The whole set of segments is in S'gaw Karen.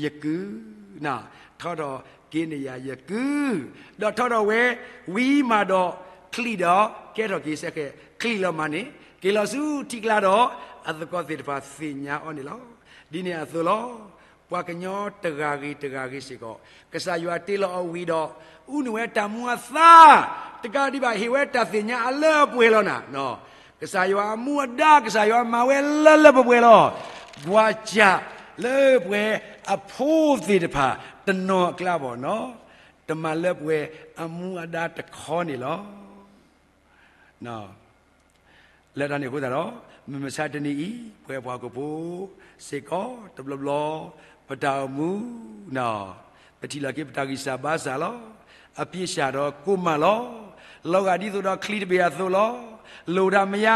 ယကုၢ်, ထီထီၣ်က့ၤန့ၢ်ယၤယကုၢ်, ဒီးထီထီၣ်ဝဲဝံၤမးဒီး ချံးဒီးကဲထီၣ်က့ၤစဲဃဲး ချံးလီၤမးန့ၣ် က့ၤလီၤဆူထံကျါဒီး အသကိးသ့ၣ်တဖၣ်သ့ၣ်ညါအီၤန့ၣ်လီၤ. ဒ်န့ၣ်အသိးလီၤ. ပှၤကညီတဂၤဂ့ၤတဂၤဂ့ၤစ့ၢ်ကီး ကစၢ်ယွၤတ့လီၤအီၤဝံၤဒီး အူန့ၢ်ဝဲတၢ်မူအသါ, တကးဒံးဘၣ် ဟ့ၣ်ဝဲတၢ်သ့ၣ်ညါအလၢအပှဲၤလီၤနၤ ကစၢ်ယွၤအမူအဒါ ကစၢ်ယွၤမၤဝဲလၢလၢပှဲၤပှဲၤလီၤ. ကွၢ်စၢ်လၢပှဲၤအဖိသ့ၣ်တဖၣ် တနီၤအကျါဘၣ်နီၤ, တမၤလၢပှဲၤအမူအဒါတခီန့ၣ်လီၤ. လၢတၢ်န့ၣ်အဃိသတးဒီး မုၢ်မဆါတနံၤအံၤ ပဝဲပှၤဟီၣ်ခိၣ်ဖိစ့ၢ်ကီး တဘျီဘျီ ပတၢ်အိၣ်မူ ပထံၣ်လီၤက့ၤပတၢ်ဂံၢ်စၢ်ဘါစၢ်လီၤ. အပျ့ၤစၢ်ဒီးကိၢ်မးလီၤ. လီၤဂာ်ဒ်သိးဒီးချံတဘ့ၣ်အသိးလီၤ. လိၣ်တၢ်မရ,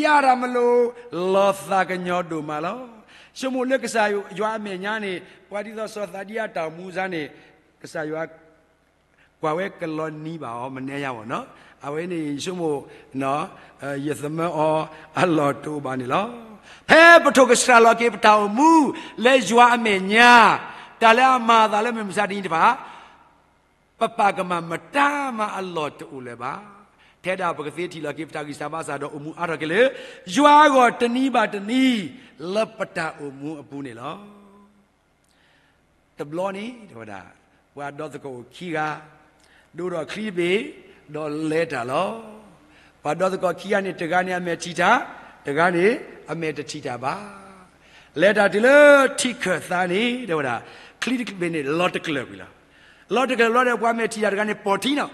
ယၤတၢ်မလိၤ, လီၤသးကညီၤဒိၣ်မးလီၤ. ဆိကမိၣ်လၢကစၢ်ယွၤအမဲာ်ညါန့ၣ် ပှၤဒ်သိးစီၤသးဒံအတၢ်အိၣ်မူစါန့ၣ် ကစၢ်ယွၤ ကွၢ်ဝဲကလီၤနံၤဘၣ်အီၤ မနုၤယါဘၣ်နီၤ. အဝဲန့ၣ်ဆိကမိၣ် ယသမၢအီၤအလီၢ်တအိၣ်ဘၣ်န့ၣ်လီၤ. ဖဲပထိၣ်ကဆှၣ်လီၤက့ၤပတၢ်အိၣ်မူ လၢယွၤအမဲာ်ညါ တၢ်လၢအမၤအသးလၢမုၢ်မဆါတနံၤတဖၣ် ပပာ်ကမၣ်မတၤမးအလီၢ်တအိၣ်လၢၤဘၣ်. ထဲဒၣ်ပကသ့ထံၣ်လီၤက့ၤပတၢ်ဂံၢ်စၢ်ဘါစၢ်ဒီးအိၣ်မူအါထီၣ်က့ၤလၢ ယွၤအဂီၢ်တနံၤဘၣ်တနံၤ လၢပတၢ်အိၣ်မူအပူၤန့ၣ်လီၤ. တဘျီန့ၣ် တဲဝဲဒၣ် ပှၤဒီသကိးအိၣ်ခံဂၤ ဒိၣ်ထီၣ်ချံတဘ့ၣ် ဒီးလဲၤတၢ်လီၤ. ပှၤဒီသကိးခံဂၤန့ၣ် တဂၤန့ၣ်အမဲာ်ထံၣ်တၢ်, တဂၤန့ၣ် အမဲာ်တထံၣ်တၢ်ဘၣ်. လဲၤတၢ်တုၤလၢထံခၢၣ်သးန့ၣ် တဲဝဲဒၣ် ချံတဘ့ၣ်န့ၣ် လီၤတကျၢၤကွံာ်လီၤ. လီၤတကျၢၤလီၤဒီး ပှၤမဲာ်ထံၣ်တၢ်တဂၤန့ၣ် ပိာ်ထံနီၤ,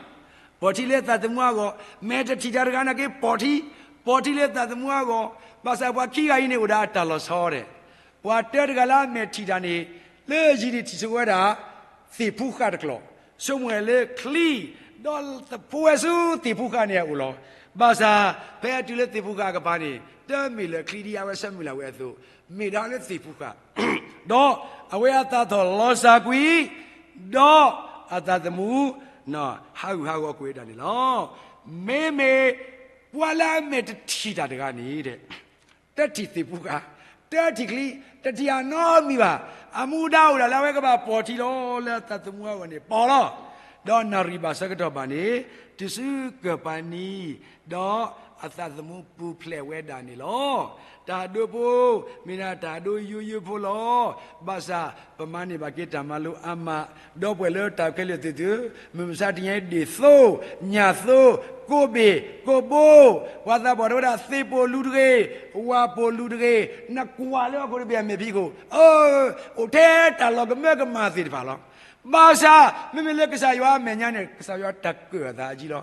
ပိာ်ထံလၢသးသမူအဂီၢ်, မဲာ်တထံၣ်တၢ်တဂၤန့ၣ်က့ ပိာ်ထံ, ပိာ်ထံလၢသးသမူအဂီၢ်, ဘၣ်ဆၣ်ပှၤခံဂၤအံၤန့ၣ် အိၣ်ဒီးအတၢ်လီၤဆီဒီး ပှၤတၢတဂၤလၢအမဲာ်ထံၣ်တၢ်န့ၣ် လၢယံၤန့ၣ်ထံၣ်ဆိဝဲဒၣ် သ့ၣ်ဖူဃာ်တကျိၤ, ဆိကမိၣ်ဝဲလၢချံ, ဒီးသဖှိဝဲဆူသ့ၣ်ဖူဃာ်န့ၣ်အအိၣ်လီၤ. ဘၣ်ဆၣ် ဖဲအတုၤလၢသ့ၣ်ဖူဃာ်အကပၤန့ၣ် တမ့ၢ်လၢချံဒ်အဝဲဆၢမုၢ်လၢ်ဝဲအသိး, မ့ၢ်ဒၣ်လၢသ့ၣ်ဖူဃာ်, ဒီးအဝဲအသးထီၣ်လီၤစၢ်ကွံာ်, ဒီးအသးသမူ ဟးဂူာ်ဟးဂီၤကွံာ်ဝဲဒၣ်န့ၣ်လီၤ. မ့မ့ၢ်ပှၤလၢအမဲာ်တထံၣ်တၢ်တဂၤန့ၣ် တထံၣ်သ့ၣ်ဖူဃာ်, တထံၣ်ချံ, တထံၣ်အနီတမံၤဘၣ်. အမူဒါအိၣ်ဒၣ်လၢအဝဲကဘၣ်ပိာ်ထံလီၤ, လၢအသးသမူအဂီၢ်န့ၣ် ပိာ်လီၤ. ဒီးနၣ်ရံၣ်ဘၣ်ဆၢကတီၢ်ဘၣ်န့ၣ် တုၤဆူကၢၢ်ပၤနံၤ, ဒီးအသးသမူပူၤဖျဲးဝဲဒၣ်န့ၣ်လီၤ. တၢ်ဒိဖိ, မ့ၢ်ဒၣ်တၢ်ဒိယိယိဖိလီၤ. ဘၣ်ဆၣ် ပမၤန့ၢ်ဘၣ်က့ၤတၢ်မၤလိအါမး, ဒီပုၢ်ဝဲၢ်လၢတၢ်ခဲလၢာ်သ့ၣ်သုဧၢ, မုၢ်မဆါတနံၤအံၤဒ့ၣ်သိ, ညၣ်သိ, ကိးဘ့ၣ်, ကိးဘိ, ပှၤသးပှၢ်တဲဝဲဒၣ် သ့ၣ်ပိာ်လူၤတဂ့ၤ, ဝၣ်ပိာ်လူၤတဂ့ၤ, နကွၢ်လၢဟီၣ်ခိၣ်တဘ့ၣ်အမဲာ်ဖံးခိၣ်, အိၣ်ထဲတၢ်လီၤကမၢကမၣ်သ့ၣ်တဖၣ်လီၤ. ဘၣ်ဆၣ် မ့မ့ၢ်လၢကစၢ်ယွၤအမဲာ်ညါန့ၣ် ကစၢ်ယွၤတၢ်ကၢၣ်အသးအကံလီၤ.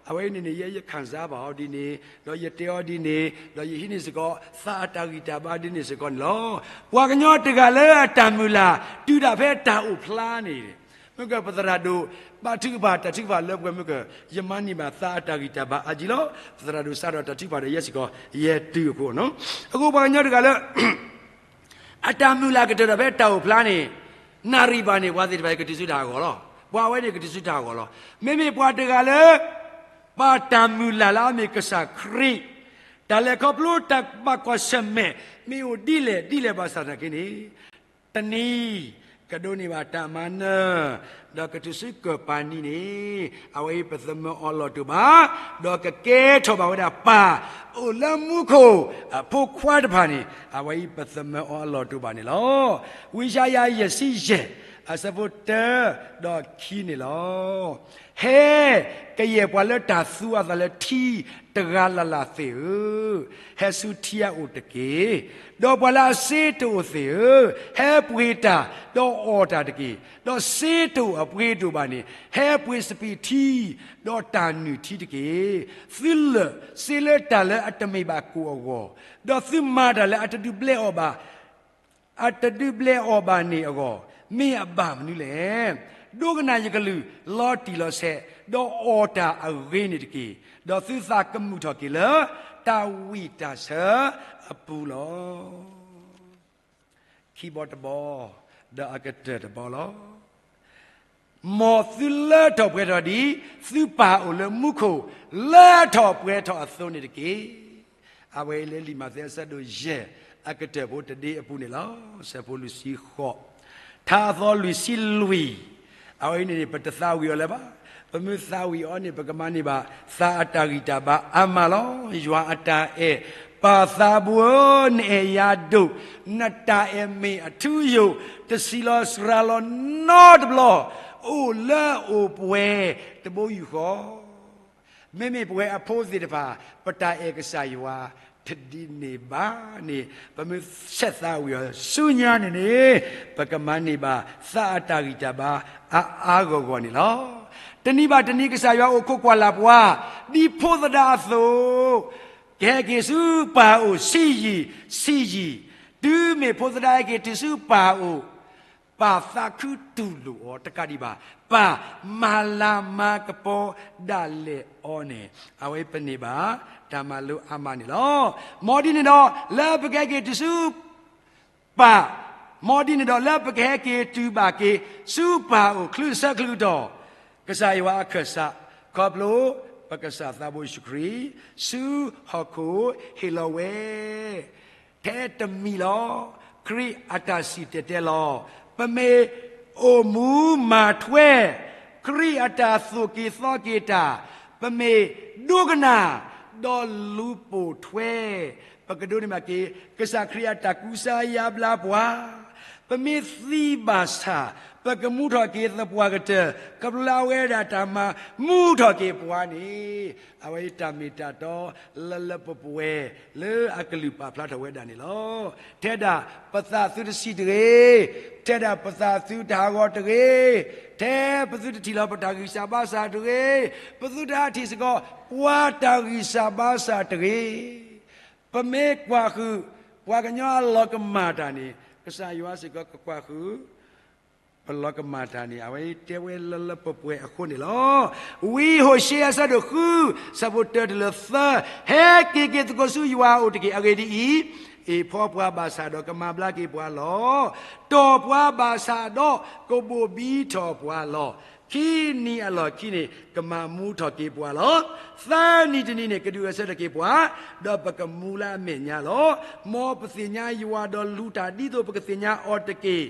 အဝဲအံၤန့ၣ်န့ၣ် ယဲယခၣ်စၢ်ဘၣ်အီၤဒ်န့ၣ်, ဒီးယတဲအီၤဒ်န့ၣ်, ဒီးယဟံးန့ၢ်စ့ၢ်ကီး သးအတၢ်ဂံၢ်တၢ်ဘါဒ်န့ၣ်စ့ၢ်ကီးန့ၣ်လီၤ. ပှၤကညီတဂၤလၢအတၢ်မုၢ်လၢ် တုၤဒၣ်ဖဲတၢ်အိၣ်ဖျါန့ၣ်, မ့ၢ်ကပသရၣ်ဒိၣ် ဘၣ်ထုကဖၣ် တၢ်ထုကဖၣ်လၢပှဲၤမ့ၢ်က ယမၤန့ၢ်ဘၣ်သးအတၢ်ဂံၢ်တၢ်ဘါအါကံလီၤ. ပသရၣ်ဒိၣ်စးဒီးတၢ်ထုကဖၣ်ဒီးယဲစ့ၢ်ကီး ယဲတုၤအဃိနီၤ. အဃိပှၤကညီတဂၤလၢ အတၢ်မုၢ်လၢ်ကတၢၢ်ဒီးဖဲတၢ်အိၣ်ဖျါန့ၣ်, နၣ်ရံၣ်ဘၣ်န့ၣ် ပှၤသ့ၣ်တဖၣ်ကတုၤဆူတၢ်အဂီၢ်လီၤ. ပှၤဝဲန့ၣ်ကတုၤဆူတၢ်အဂီၢ်လီၤ. မ့မ့ၢ်ပှၤတဂၤလၢ ပာ်တၢ်မုၢ်လၢ်လၢအမ့ၢ်ကစၢ်ခရံာ်, တၢ်လဲၤခီဖျိတၢ်ဘၣ်ကွၢ်ဆၢၣ်မဲာ် မ့ၢ်အိၣ်ဒ်လဲၣ်ဒ်လဲၣ်ဘၣ်ဆၣ်သနာ်က့န့ၣ်, တနံၤ ကဒိးန့ၢ်ဘၣ်တၢ်မၤနၢၤ, ဒီးကတုၤဆူကၢၢ်ပၤနံၤန့ၣ်, အဝဲအံၤပသမၢအီၤလီၢ်တအိၣ်ဘၣ်, ဒီးကကဲထီၣ်ဘၣ်ဝဲဒၣ်ပၢ် အိၣ်လၢမူခိၣ်အဖိခွါတဖၣ်န့ၣ်, အဝဲအံၤပသမၢအီၤအလီၢ်တအိၣ်ဘၣ်န့ၣ်လီၤ. ဝံယၡါယၤယဲၢ်ဆံယဲၢ် အဆၢဖိတၢ ဒီးခံန့ၣ်လီၤ. ဟဲ, ကယဲၢ်ပှၤလၢတၢ်သူအသးလၢထံတဂၤလၢ်လၢ်သ့ၣ်ဧၢ, ဟဲဆူထံအအိၣ်တက့ၢ်. ဒီးပှၤလၢအစ့တအိၣ်သ့ၣ်ဧၢ, ဟဲပှ့ၤတၢ်, ဒီးအီၣ်တၢ်တက့ၢ်. ဒီးစ့တအိၣ်အပှ့ၤတအိၣ်ဘၣ်န့ၣ်, ဟဲပှ့ၤစပံးထံ, ဒီးတၢ်နုၢ်ထံတက့ၢ်. သုလၢာ်စ့လၢတၢ်လၢအတမ့ၢ်ဘၣ်ကိၣ်အဂီၢ်, ဒီးသုမၤတၢ်လၢအတဒုးဘျဲးအီၤဘၣ် အတဒုးဘျဲးအီၤဘၣ်န့ၣ်အဂီၢ်, မ့ၢ်အဘၣ်မနုၤလဲၣ်. ဒိကနၣ်ယကလုၢ်လီၤတံၢ်လီၤဆဲး, ဒီးအီၣ်တၢ်အဂ့ၤန့ၣ်တက့ၢ်. ဒီးသုသးကမုာ်ထီၣ်က့ၤလၢ တၢ်ဝံၣ်တၢ်ဆၢအပူၤလီၤ. ခံဘီတဘီ, ဒီးအကတၢၢ်တဘီလီၤ. မ်သုလၢထီၣ်ပှဲၤထီၣ်ဒ် သုပၢ်အိၣ်လၢမူခိၣ် လၢထီၣ်ပှဲၤထီၣ်အသိးန့ၣ်တက့ၢ်. အဝဲအံၤလၢလံာ်မးသဲအဆၢဒိၣ်ယဲၢ် အကတၢၢ်ဖိတဒ့အပူၤန့ၣ်လီၤ. ဆၢဖိလွံၢ်ဆံဃိး ထါအသီလွံၢ်ဆံလွံၢ်, အဝဲအံၤန့ၣ်န့ၣ် ပတသးဝံၣ်အီၤလၢၤဘၣ်. ပမ့ၢ်သးဝံၣ်အီၤန့ၣ် ပကမၤန့ၢ်ဘၣ်သးအတၢ်ဂံၢ်တၢ်ဘါအါမးလီၤ. ယွၤအတၢ်အဲၣ်, ပၢ်သးဘိဧၢ, နအဲၣ်ယၤဒိၣ်, နတၢ်အဲၣ်မ့ၢ်အထူအယိာ်, တဆံးလီၤစှၤလီၤနီတဘျီ, အိၣ်လၢအိၣ်ပှဲၤတဘိယူၢ်ဃီ မ့မ့ၢ်ပဝဲအဖိသ့ၣ်တဖၣ် ပတၢ်အဲၣ်ကစၢ်ယွၤတဒ်န့ၣ်ဘၣ်န့ၣ် ပမ့ၢ်ဆဲးသးဝံၣ်အီၤဆူညါန့ၣ်န့ၣ် ပကမၤန့ၢ်ဘၣ်သးအတၢ်ဂံၢ်တၢ်ဘါအါအါဂီၢ်ဂီၢ်န့ၣ်လီၤ. တနံၤဘၣ်တနံၤကစၢ်ယွၤအိၣ်ခိးကွၢ်လၢ်ပှၤ ဒ်ဖိသဒါအသိး ကဟဲက့ၤဆူပၢ်အိၣ်ဆံးယံာ်ဆံးယံာ်, တုၤမ့ၢ်ဖိသဒါဟဲက့ၤတုၤဆူပၢ်အိၣ် ပၢ်သးခုတူၢ်လိာ်အီၤတကးဒံးဘၣ်, ပၢ်မၤလၤမၤကပီၤဒၣ်လဲာ်အီၤန့ၣ် အဝဲပန့ၢ်ဘၣ်တၢ်မၤလိအါမးန့ၣ်လီၤ. မ်ဒ်န့ၣ်ဒီး လၢပကဟဲက့ၤတုၤဆူပၢ်, မ်ဒ်န့ၣ်ဒီးလၢပကဟဲက့ၤတုၤဘၣ်က့ၤဆူပၢ်အိၣ် ချုးဆၢချုးကတီၢ် ကစၢ်ယွၤအခၢၣ်စး ခီဖျိပကစၢ်သးဘိယ့ၣ်ၡူးခရံာ် ဆူဟီၣ်ခိၣ်ဟ့ၣ်လီၤဝဲ ထဲတမံၤလီၤ. ခရံာ်အတၢ်စံၣ်တဲၤတဲလီၤ. ပမ့ၢ်အိၣ်မူမၤထွဲ ခရံာ်အတၢ်သိၣ်က့ၤသီက့ၤတၢ်, ပမ့ၢ်ဒိကနၣ် ဒီးလူၤပိာ်ထွဲ ပကဒိးန့ၢ်ဘၣ်က့ၤ ကစၢ်ခရံာ်အတၢ်ကူစါယါဘျါပှၤ, ပမ့ၢ်သံဘၣ်ဆၣ် ပကမူထီၣ်က့ၤသပှၢ်ကတၢၢ် ခီဖျိလၢအဝဲဒၣ်တၢ်မၤမူထီၣ်က့ၤပှၤန့ၣ် အဝဲအံၤတၢ်မ့ၢ်တၢ်တီလၢလၢပှဲၤပှဲၤ လၢအကလုၢ်ပာ်ဖျါထီၣ်ဝဲဒၣ်န့ၣ်လီၤ. ထဲဒၣ်ပသးသုတဆံးတဂ့ၤ, ထဲဒၣ်ပသးသုတဟးဂီၤတဂ့ၤ, ထဲပသုတထံၣ်လီၤပတၢ်ဂံၢ်စၢ်ဘါစၢ်တဂ့ၤ, ပသုတဟးထံၣ်စ့ၢ်ကီး ပှၤတၢ်ဂံၢ်စၢ်ဘါစၢ်တဂ့ၤ. ပမ့ၢ်ကွၢ်ဃုာ် ပှၤကညီအလီၤကမၣ်တၢ်န့ၣ် ကစၢ်ယွၤစ့ၢ်ကီးကကွၢ်ဃုာ် ပလီၤကမၣ်တၢ်န့ၣ် အဝဲတဲဝဲလၢလၢပှဲၤပှဲၤအဃိန့ၣ်လီၤ. ဝံဟိၤၡ့အဆၢဒိၣ်ဃု ဆၢဖိတၢတုၤလၢသၢ, ဟဲက့ၤက့ၤသကိးဆူယွၤအအိၣ်တက့ၢ်. အဂ့ၢ်ဒ်အံၤ, အ့ၣ်ဖှီၣ်ပှၤဘၣ်ဆၣ်ဒီးကမၤဘျါက့ၤပှၤလီၤ. တီၢ်ပှၤဘၣ်ဆၣ်ဒီးကဘိၣ်ဘံထီၣ်ပှၤလီၤ. ခံနံၤအလီၢ်ခံန့ၣ် ကမၤမူထီၣ်က့ၤပှၤလီၤ. သၢနံၤတနံၤန့ၣ် ကဒုးဂဲၤဆၢထၢၣ်က့ၤပှၤ, ဒီးပကမူလၢအမဲာ်ညါလီၤ. မ်ပသ့ၣ်ညါယွၤဒီးလူၤတၢ်ဒ်သိးပကသ့ၣ်ညါအီၤတက့ၢ်.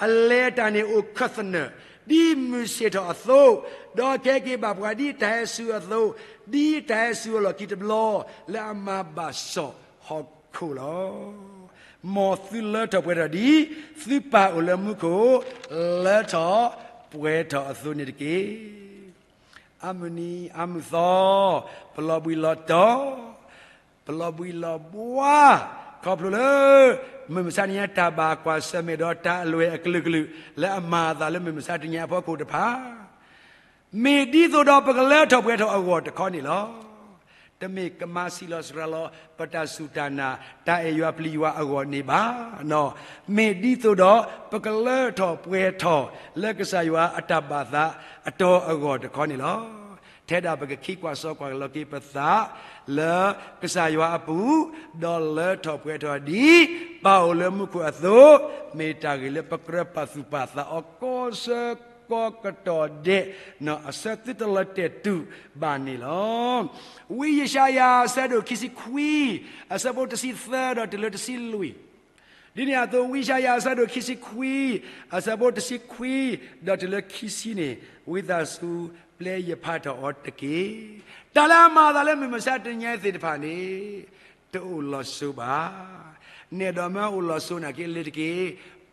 အလဲၤတၢ်န့ၣ်အိၣ်ခၢၣ်သနၢၣ် ဒ်မုၢ်ဆ့ၣ်ထီၣ်အသိး, ဒီးကဟဲက့ၤဘၣ်ပှၤဒ်တၢ်ဟဲစူၤအသိး, ဒ်တၢ်ဟဲစူၤအလီၢ်ခံတဘျီ လၢအမၤဘၣ်စီၣ်ဟီၣ်ခိၣ်လီၤ. မ်သုလၢထီၣ်ပှဲၤထီၣ်ဒ် သုပၢ်အိၣ်လၢမူခိၣ် လၢထီၣ်ပှဲၤထီၣ်အသိးန့ၣ်တက့ၢ်. အါမုၢ်နံၤအါမုၢ်သီ, ပလီၤဘှံးလီၤတီၤ, ပလီၤဘှံးလီၤဘှါ, ခီဖျိလၢ မုၢ်မဆါတနံၤညါတၢ်ဘၣ်ကွၢ်ဆၢၣ်မဲာ်ဒီးတၢ်အလွဲၢ်အကလုာ်ကလုာ် လၢအမၤအသးလၢမုၢ်မဆါတနံၤညါအဖီခိၣ်တဖၣ် မ့ၢ်ဒ်သိးဒီးပကလၢထီၣ်ပှဲၤထီၣ်အဂီၢ်တခီန့ၣ်လီၤ. တမ့ၢ်ကမၤဆံးလီၤစှၤလီၤ ပတၢ်စူၢ်တၢ်နာ် တၢ်အဲၣ်ယွၤပျံၤယွၤအဂီၢ်န့ၣ်ဘၣ်. မ့ၢ်ဒ်သိးဒီး ပကလၢထီၣ်ပှဲၤထီၣ်လၢကစၢ်ယွၤအတၢ်ဘၣ်သးအတီၤအဂီၢ်တခီန့ၣ်လီၤ. ထဲဒၣ်ပကခံကွၢ်စီကွၢ်လီၤက့ၤပသး လၢကစၢ်ယွၤအပူၤ, ဒီးလၢထီၣ်ပှဲၤထီၣ်ဒ် ပၢ်အိၣ်လၢမူခိၣ်အသိး, မ့ၢ်တၢ်ဂ့ၢ်လၢပကြၢးပာ်သူၣ်ပာ်သးအီၤ ကိးဆၢကတီၢ်ဒဲး, အဆၢသုတလီၤတဲာ်တူာ်ဘၣ်န့ၣ်လီၤ. ဝံယၡါယၤအဆၢဒိၣ်ခံဆံခွံ, အဆၢဖိတဆံသၢဒီးတုၤလၢတဆံလွံၢ်, ဒ်န့ၣ်အသိး ဝံယၡါယၤအဆၢဒိၣ်ခံဆံခွံ, အဆၢဖိတဆံခွံ, ဒီးတုၤလၢခံဆံန့ၣ်, ဝံသးစူၤပျဲယဖးထီၣ်အီၤတက့ၢ်. တၢ်လၢအမၤအသးလၢမုၢ်မဆါတနံၤညါသ့ၣ်တဖၣ်န့ၣ်, တအိၣ်လီၤစိၤဘၣ်. နဲဒိးမၢအိၣ်လီၤစိၤနာ်က့လၢတက့ၢ်,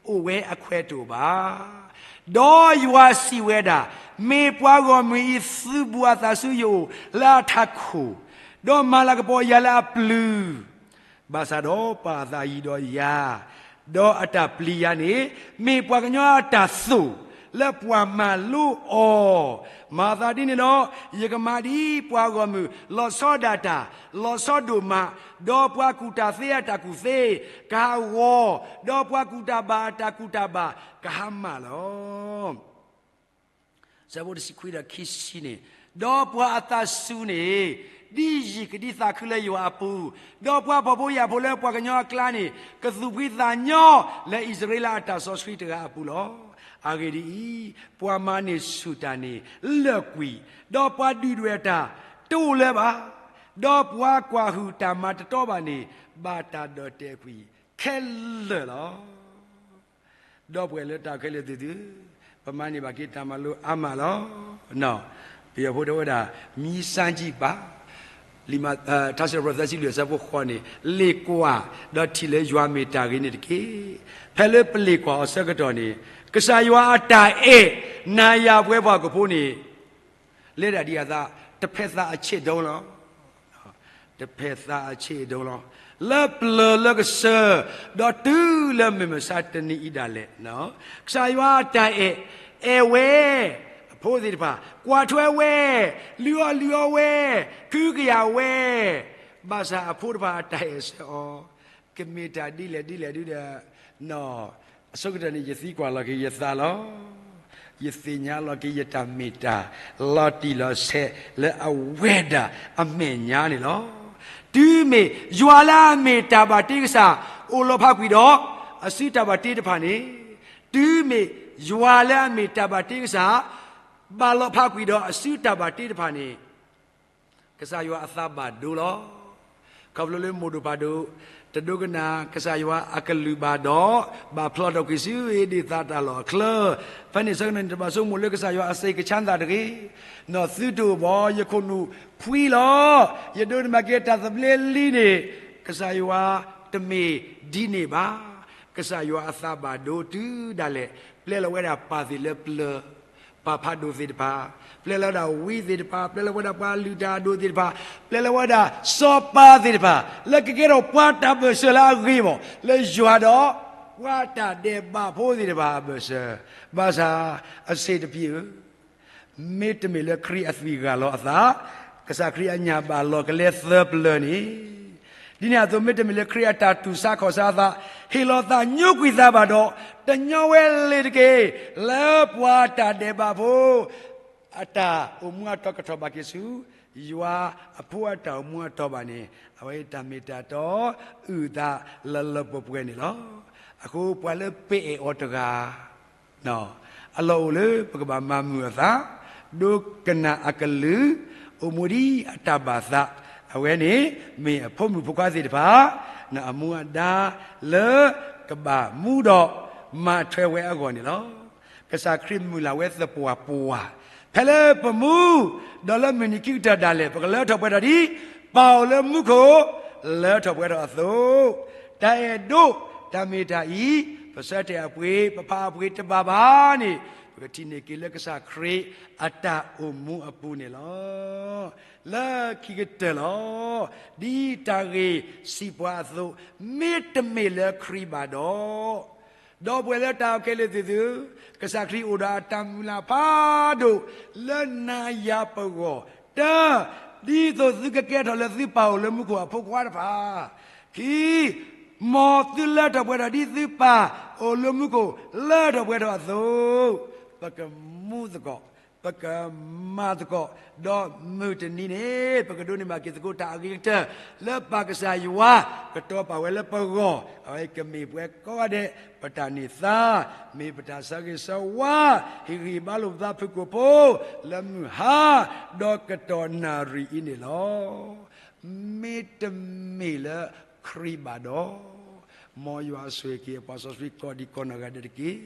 အိၣ်ဝဲအခွဲးတအိၣ်ဘၣ်. ဒီးယွၤစံးဝဲဒၣ်, မ့ၢ်ပှၤဂီၢ်မုၢ်အံၤသုဘူးအသးဆူယအိၣ်လၢအထးခိၣ်, ဒီးမၤလၤကပီၤယၤလၢအပျုၤ ဘၣ်ဆၣ်ဒီးပာ်အသးယံၤဒီးယၤ, ဒီးအတၢ်ပျံၤယၤန့ၣ်, မ့ၢ်ပှၤကညီအတၢ်သိၣ်လၢပှၤမၤလိအီၤ. မၤသးဒ်န့ၣ်ဒီး, ယကမၤဒ်ပှၤဂီၢ်မုၢ်လီၤဆီဒၣ်တၢ်, လီၤဆီဒိၣ်မး, ဒီးပှၤကူၣ်တၢ်သ့အတၢ်ကူၣ်သ့ကဟးဂီၤ, ဒီးပှၤကူၣ်တၢ်ဘၣ်အတၢ်ကူၣ်တၢ်ဘၣ် ကဟါမၢ်လီၤ. ဆၢဖိတဆံခွံဒီးခံဆံန့ၣ်, ဒီးပှၤအသးစူၤန့ၣ်, ဒ်ယံာ်ကဒ်သးခုလၢယွၤအပူၤ, ဒီးပှၤဖှီၣ်ဖိယာ်ဖိလၢပှၤကညီအကျါန့ၣ်, ကသူၣ်ဖှံသးညီလၢအံၣ်စရ့လးအတၢ်စီဆှံတဂၤအပူၤလီၤ. အဂ့ၢ်ဒ်အံၤ, ပှၤမၤန့ၢ်ဆူၣ်တၢ်န့ၣ်လၢာ်ကွံာ်, ဒီးပှၤဒုၣ်ဒွဲၣ်တၢ်တအိၣ်လၢၤဘၣ်, ဒီးပှၤကွၢ်ဟုၣ်တၢ်မၤတတီဘၣ်န့ၣ်, ဘၣ်တၢ်ဒီၣ်တဲာ်ကွံာ်ခဲလၢာ်လီၤ. ဒီပုၢ်ဝဲၢ်လၢတၢ်ခဲလၢာ်သ့ၣ်သု, ပမၤန့ၢ်ဘၣ်က့ၤတၢ်မၤလိအါမးလီၤ. ပယီၤဖိတဲဝဲဒၣ် မံစၢ်ကံၣ်ပၢ်, ထါစံးပတြၢၤသၢဆံလွံၢ်အဆၢဖိဃိးန့ၣ်, လ့ၣ်ကွၢ်, ဒီးထံၣ်လၢယွၤမ့ၢ်တၢ်ဂ့ၤန့ၣ်တက့ၢ်. ဖဲလၢပလ့ၣ်ကွၢ်အီၤဆၢကတီၢ်န့ၣ်, ကစၢ်ယွၤအတၢ်အဲၣ် နၤယၤပဝဲပှၤဟီၣ်ခိၣ်ဖိန့ၣ် လဲၤဒၣ်ဒံးအသး တဖဲသးအဆ့ၣ်ဒိလီၤ. တဖဲသးအဆ့ၣ်ဒိလီၤ. လၢပျၢၤလၢကစၢၢ်, ဒီးတုၤလၢမုၢ်မဆါတနံၤအံၤဒၣ်လဲာ်, ကစၢ်ယွၤအတၢ်အဲၣ်, အဲၣ်ဝဲ, အဖိသ့ၣ်တဖၣ်, ကွၢ်ထွဲဝဲ, လုၢ်အီၣ်လုၢ်အီဝဲ, ခုကယာ်ဝဲ, ဘၣ်ဆၣ်အဖိတဖၣ်အတၢ်အဲၣ်ဆၢအီၤ, ကမ့ၢ်တၢ်ဒ်လဲၣ်ဒ်လဲၣ်ဒုဒီး အဆိကတၢၢ်န့ၣ် ယသံကွၢ်လီၤက့ၤယသးလီၤ. ယသ့ၣ်ညါလီၤက့ၤယတၢ်မ့ၢ်တၢ် လီၤတံၢ်လီၤဆဲးလၢအဝဲဒၣ်အမဲာ်ညါန့ၣ်လီၤ. တုၤမ့ၢ်ယွၤလၢအမ့ၢ်တၢ်ဘၣ်တ့ကစၢ် အိၣ်လီၤဖးကွံာ်ဒီး အစုတၢ်ဘၣ်တ့တဖၣ်န့ၣ်, တုၤမ့ၢ်ယွၤလၢအမ့ၢ်တၢ်ဘၣ်တ့ကစၢ် ဘၣ်လီၤဖးကွံာ်ဒီးအစုတၢ်ဘၣ်တ့တဖၣ်န့ၣ် ကစၢ်ယွၤအသးဘၣ်ဒိလီၤ. ခီဖျိလၢမိၢ်ဒိၣ်ပၢ်ဒိၣ် တဒိကနၣ်ကစၢ်ယွၤအကလုၢ်ဘၣ်ဒီး ဘၣ်ဖျီထီၣ်ကွံာ်ဆူအ့ဒ့ၣ်သးတၢ်လီၢ်အချၢ, ဖဲန့ၣ်ဆၢကတီၢ်န့ၣ် တဘၣ်ဆိကမိၣ်လၢကစၢ်ယွၤအစ့ၢ်ကဆါသးတဂ့ၤ. နီၢ်သုတအိၣ်ဘၣ် ယခိၣ်နူာ်ဖှံလီၤ. ယဒိးန့ၢ်ဘၣ်က့ၤတၢ်သဘျ့လံန့ၣ် ကစၢ်ယွၤတမ့ၢ်ဒ်န့ၣ်ဘၣ်. ကစၢ်ယွၤအသးဘၣ်ဒိတုၤဒၣ်လဲာ် ပျဲလီၤဝဲဒၣ်ပၢ်သ့ၣ်လၢပျၢၤ ပၢ်ဖးဒိၣ်သ့ၣ်တဖၣ်, ပျဲလီၤဝဲဒၣ်ဝံသ့ၣ်တဖၣ်, ပျဲလီၤဝဲဒၣ်ပှၤလုၢ်တၢ်အဒိၣ်သ့ၣ်တဖၣ်, ပျဲလီၤဝဲဒၣ်စီၤပၤသ့ၣ်တဖၣ်, လၢကကဲထီၣ်ပှၤတၢ်ဘၢၣ်စၢၤလၢအဂ့ၤဘၣ် လၢယွၤဒီး ပှၤတၢ်ဒဲးဘးဖိသ့ၣ်တဖၣ်အဘၢၣ်စၢၤ, ဘၣ်ဆၣ်အစ့ၣ်တပျ့ၤဧၢ, မ့တမ့ၢ်လၢခရံာ်အသွံၣ်ဂၢ်လီၤအသး, ကစၢ်ခရံာ်အညၣ်ဘၣ်လီၤကလဲသၢပျၢၤန့ၣ်, ဒ်န့ၣ်အသိး မ့တမ့ၢ်လၢခရံာ်အတၢ်တူၢ်ဆါခီၣ်ဆါအသး, ဟ့ၣ်လီၤသးညိကွံာ်သးဘၣ်ဒီး, တညီဝဲလၢၤတက့ၢ်. လၢပှၤတၢ်ဒဲးဘးဖိ အတၢ်အိၣ်မူအတီၤကထီၣ်ဘၣ်က့ၤဆူ ယွၤအဖိအတၢ်အိၣ်မူအတီၤဘၣ်န့ၣ်, အဝဲတၢ်မ့ၢ်တၢ်တီအုၣ်အသးလၢလၢပှဲၤပှဲၤန့ၣ်လီၤ. အဃိပှၤလၢပအဲၣ်အီၤတဂၤ အလီၢ်အိၣ်လၢပကဘၣ်မၤမုာ်အသး, ဒိကနၣ်အကလုၢ်, အိၣ်မူဒ်အတၢ်ဘၣ်သး, အဝဲန့ၣ်မ့ၢ်အဖိမုၣ်ဖိခွါသ့ၣ်တဖၣ် အမူအဒါလၢကဘၣ်မူဒီး မၤထွဲဝဲအဂီၢ်န့ၣ်လီၤ. ကစၢ်ခရံာ်မုၢ်လၢ်ဝဲသပှၢ်ပှၢ်, ဖဲလၢပမူ, ဒီးလၢမုၢ်နံၤခံကတၢၢ်ဒၣ်လဲာ် ပကလၢထီၣ်ပှဲၤထီၣ်ဒ် ပၢ်အိၣ်လၢမူခိၣ်, လၢထီၣ်ပှဲၤထီၣ်အသိး, တၢ်အဲၣ်ဒိး, တၢ်မ့ၢ်တၢ်အံၤ, ပဆၢတဲာ်အပှ့ၤ, ပဖးအပှ့ၤတဘၣ်ဘၣ်န့ၣ်, ပကထံၣ်န့ၢ်က့ၤလၢကစၢ်ခရံာ်အတၢ်အိၣ်မူအပူၤန့ၣ်လီၤ. လၢခံကတၢၢ်လီၤ. ဒ်တၢ်ဂ့ၢ်စံးပှၤအသိး, မ့တမ့ၢ်လၢခရံာ်ဘၣ်ဒီး, ဒီပုၢ်ဝဲၢ်လၢတၢ်ခဲလၢာ်သ့ၣ်သု, ကစၢ်ခရံာ်အိၣ်ဒီးအတၢ်မုၢ်လၢ်ဖးဒိၣ် လၢနၤယၤပဂီၢ်, တၢ်, ဒ်သိးသုကကဲထီၣ်လၢသုပၢ်အိၣ်လၢမူခိၣ်အဖိခွါတဖၣ်, ခံ, မ်သုလၢထီၣ်ပှဲၤထီၣ်ဒ်သုပၢ်အိၣ်လၢမူခိၣ်လၢထီၣ်ပှဲၤထီၣ်အသိး, ပကမူသကိး, ပကမၤသကိး, ဒီးမုၢ်တနံၤန့ၣ် ပကဒိးန့ၢ်ဘၣ်က့ၤသကိးတၢ်အဂ့ၤကတၢၢ် လၢပၢ်ကစၢ်ယွၤ ကတီၤပာ်ဝဲလၢပဂီၢ်, အဝဲကမ့ၢ်ပှၤကိးဂၤဒဲး ပတၢ်န့ၢ်သါ, မ့ၢ်ပတၢ်ဆၢဂ့ၤဆၢဝါ, ဟ့ၣ်ဂံၢ်ဘါလိာ်ပသးဖုၣ်ကိာ်ဖိ, လၢမုၢ်ဟါ, ဒီးကတီၢ်နၣ်ရံၣ်အံၤန့ၣ်လီၤ. မ့တမ့ၢ်လၢခရံာ်ဘၣ်ဒီး, မ်ယွၤဆိၣ်ဂ့ၤက့ၤအပှၤစီဆှံကိးဒံးကိးနီၢ်ဂၤဒဲးတက့ၢ်.